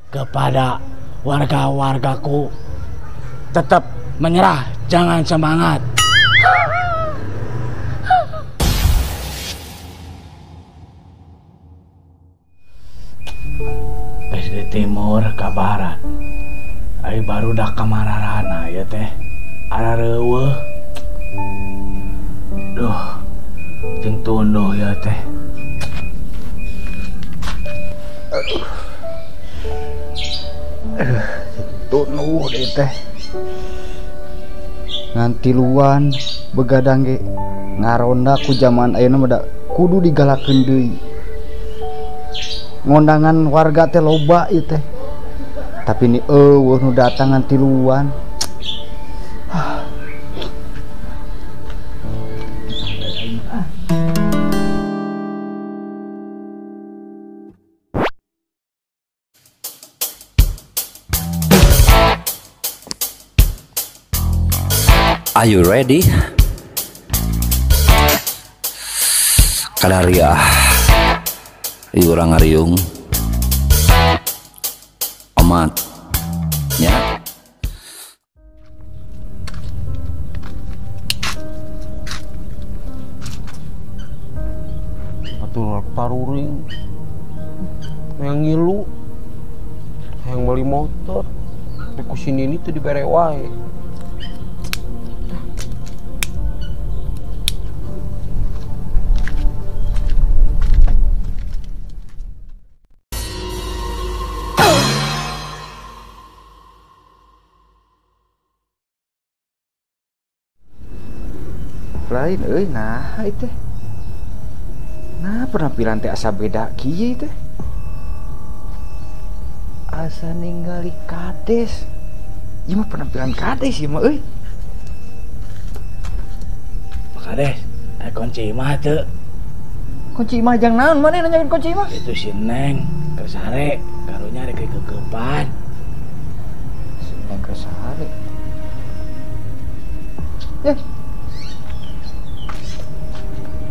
Kepada warga-wargaku, tetap menyerah, jangan semangat. Di timur ke barat, ai baru dah kamararana ya teh, ara reueuh. Duh, jeung tunduh ya teh. Tunduh deh teh. Nganti luan begadang ge ngaronda ku jaman ayeuna mah da kudu digalakeun deui. Ngondangan warga teh loba ieu teh. Tapi ni eueuh nu datang nganti luan. Are you ready? Kadaria, urang ngariung, omat, ya. Atuh aku taruring, yang ngilu, yang beli motor, tapi ku sini ini tuh dibere wae. Lain euy, nah itu. Nah, penampilan teh asa beda kieu teh. Asa ningali kades. Ieu mah penampilan kades ieu mah euy. Pak Kades, aya kunci imah teu? Kunci imah jang naon maneh nanyakeun kunci imah? Itu si Neng keur sare, karunya rek kekeupan. Si Neng keur sare.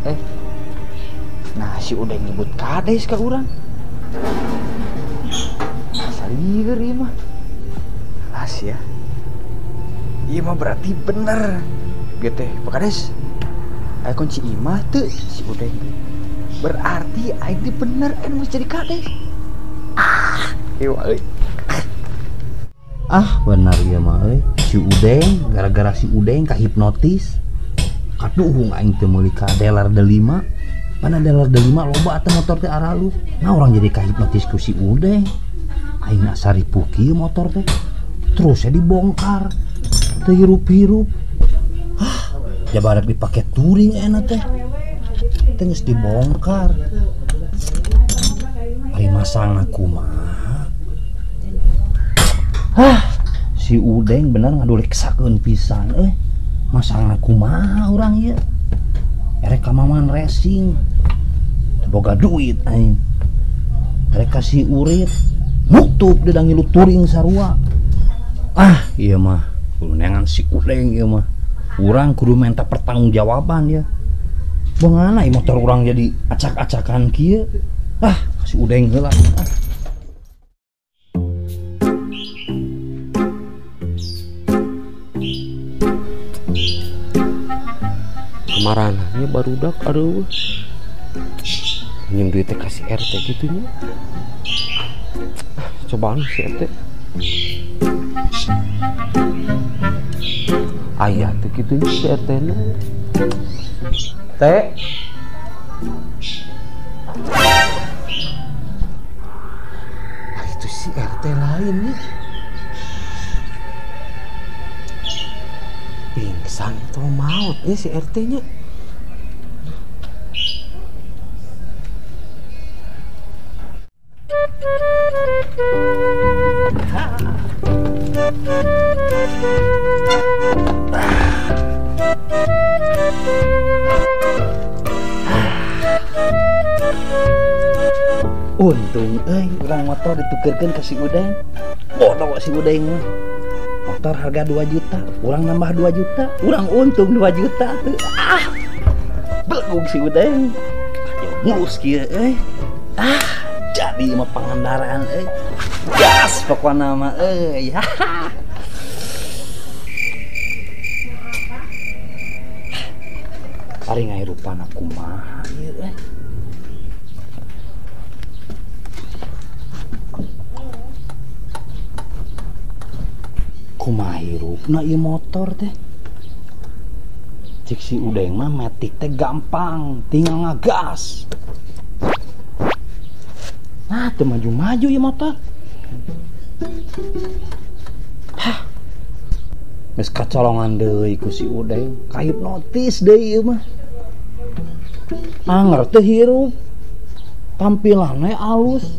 Eh. Nah si udah nyebut kades ka urang. Asa lieur ieu mah. Alas ya. Ieu mah berarti bener. Ieu teh Pak Kades. Aya kunci imah teu si Udeng. Berarti aing teh bener aing mesti jadi kades. Ah, ieu euy. Ah, bener ieu mah euy. Si Udeng gara-gara si Udeng kahipnotis. Kaduhung aing teh meuli ka Delar D5. Mana Delar D5 loba atuh motor teh aralus. Nah orang jadi kahipnotis ku si Udeng. Aing asa ripuh kieu motor teh. Terus ya dibongkar. Teu hirup-hirup. Hah, jabarak dipake touring enak teh. Teh geus dibongkar. Ari masangna kumaha? Hah, si Udeng bener ngaduleksakeun pisan euy. Masangna kumaha urang ieu? Erek ka Maman Racing. Teu boga duit aing. Erek ka si Urip, nutup deui da ngilu touring sarua. Ah, ieu mah kudu neangan si Udeng ieu mah. Urang kudu minta pertanggungjawaban ya. Bongana ieu motor urang jadi acak-acakan kieu. Ah, si Udeng heula. Ah. Kemarananya barudak aduh. Minjem duit teh kasih RT gitu nya. Cobaan si RT. Ayah tuh gitu nya si RT nya. Teh. Ah, itu si RT lain nih. Pingsan atau maut nih si RT nya. Untung euy urang motor ditukerkeun ka si Udeng. Bodoh si Udeng mah. Motor harga 2 juta, urang nambah 2 juta, urang untung 2 juta tuh. Ah. Belegug si Udeng. Ya mulus kieu euy. Ah, jadi mah Pangandaran euy. Gas. pokona mah euy. Ari ngahirupan kumaha ieu euy. Kumaha hirupna ieu motor teh? Cik si Udeng mah metik teh gampang, tinggal ngagas. Nah, teu maju-maju ieu motor. Hah. Geus kacolongan deui ku si Udeng, kahipnotis deui ieu mah. Anger teu hirup. Tampilanna alus.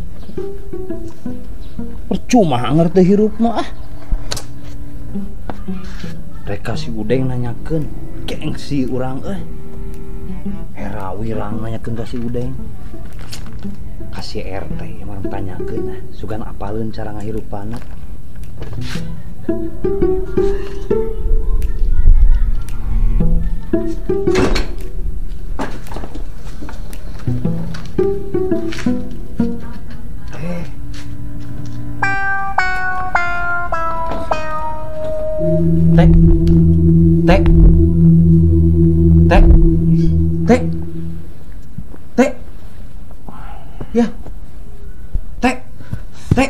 Percuma anger teu hirup mah ah. Reka si Udeng nanyakeun, gengsi urang euy. Era wirang nanyakeun ka si Udeng. Ka si RT mah tanyakeun ah, sugan apaleun cara ngahirupanna. Teh, teh, teh, teh, teh, ya, teh, teh,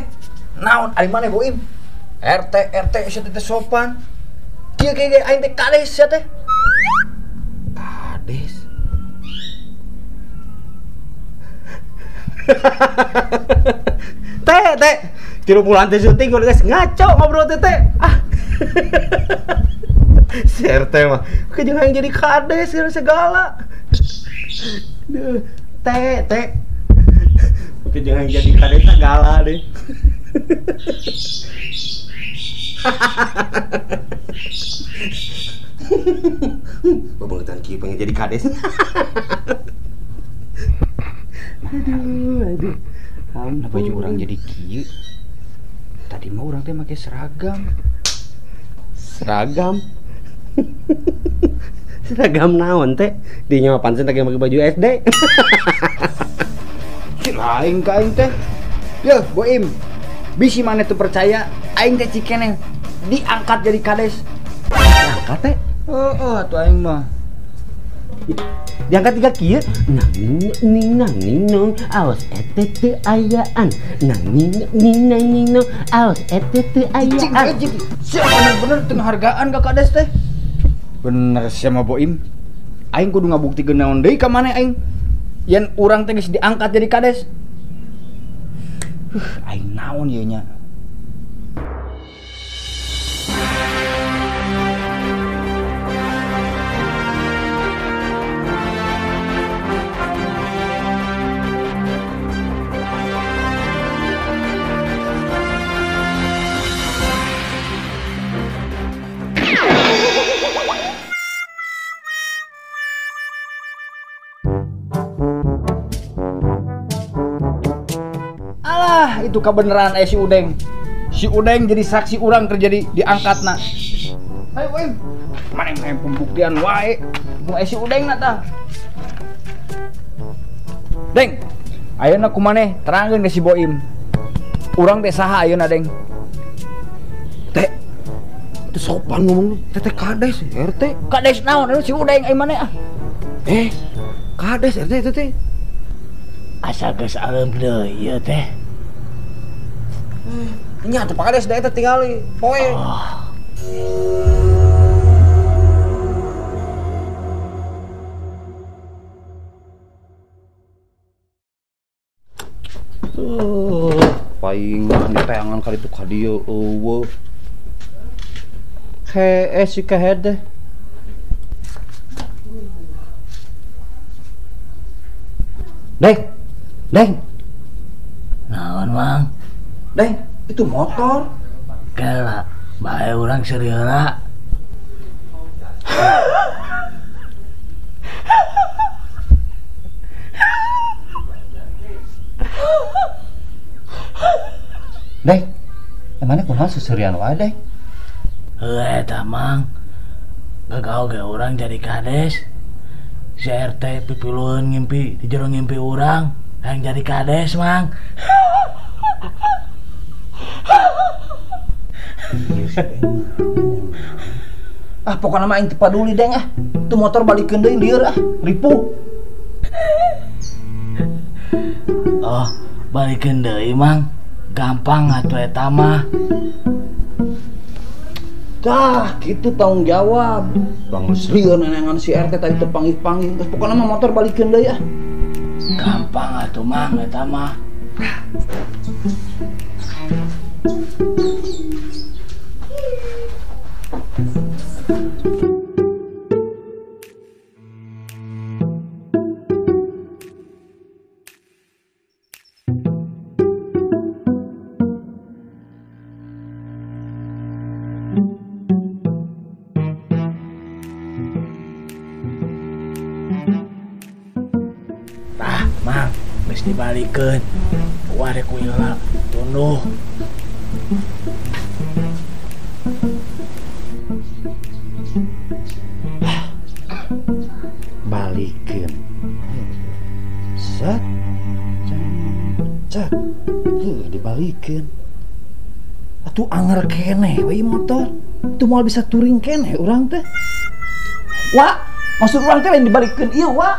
naon ari maneh Boim? RT RT sia teh sopan. Kieu kieu aing teh kades sia teh. Kades. Teh, teh, 3 bulan teh syuting geus ngaco ngobrol teh teh. Ah. Si RT mah kejangan yang jadi kades segala. Teh, teh. Kejangan jadi kades segala deh. Babangetan kieu pengen jadi kades. Aduh, aduh. Nah, baju orang jadi kieu. Tadi mah orang teh make seragam. Seragam. Seragam naon teh? Dinya mah pansen teh make baju SD. Lain ka aing teh. Yeuh, Boim. Bisi maneh teu percaya, aing teh cikeneh diangkat jadi kades. Diangkat teh? Heeh, atuh aing mah. Diangkat tiga kieu. Nang ning nang ning nong aos ete teu ayaan. Nang ning ning nang ning nong aos ete teu ayaan. Sia bener-bener teu ngahargaan ka kades teh. Bener sia mah Boim. Aing kudu ngabuktikeun naon deui ka maneh aing. Yen urang teh geus diangkat jadi kades. Aing naon ieu nya. Alah, itu kebenaran si Udeng. Si Udeng jadi saksi urang terjadi diangkatna. Ayo, Boim. Maneh mah pembuktian wae. Mun si Udeng na tah. Deng, ayeuna ku maneh terangkeun ke si Boim. Urang teh saha ayeuna, Deng? Teh, itu sopan ngomong teh teh kades RT. Kades naon si Udeng ai maneh ah? Kades RT itu teh. Asa geus alem deui ieu teh. Nya atuh Pak Kades da eta tingali poe. Oh. Paingan ditayangan kali itu ka dieu eueuh. Hee si kehed deh. Deng, Deng. Naon, Mang? Deng, itu motor. Kela, bae urang seuri heula. Deng, emangnya kunaon seserian wae, Deng? Heuh eta, Mang. Gagau ge urang jadi kades. Si RT pipilueun ngimpi di jero ngimpi urang hayang jadi kades, Mang. Ieu si Deng. Ah pokona mah aing teu paduli Deng ah. Tu motor balikeun deui lieur ah, ripuh. Oh, balikeun deui Mang. Gampang atuh eta mah. Tah, kitu tanggung jawab. Bang geus lieur nenengan si RT tadi teu panggih-panggih. Geus pokona mah motor balikeun deui ah. Gampang atuh Mang eta mah. Tah, Mang, geus dibalikeun. Wah, rek heula tunduh. Balikeun. Set. Cet. Heuh, dibalikeun. Atuh anger keneh we motor. Tuh moal bisa touring keneh urang teh. Wah, maksud urang teh lain dibalikeun ieu, Wak.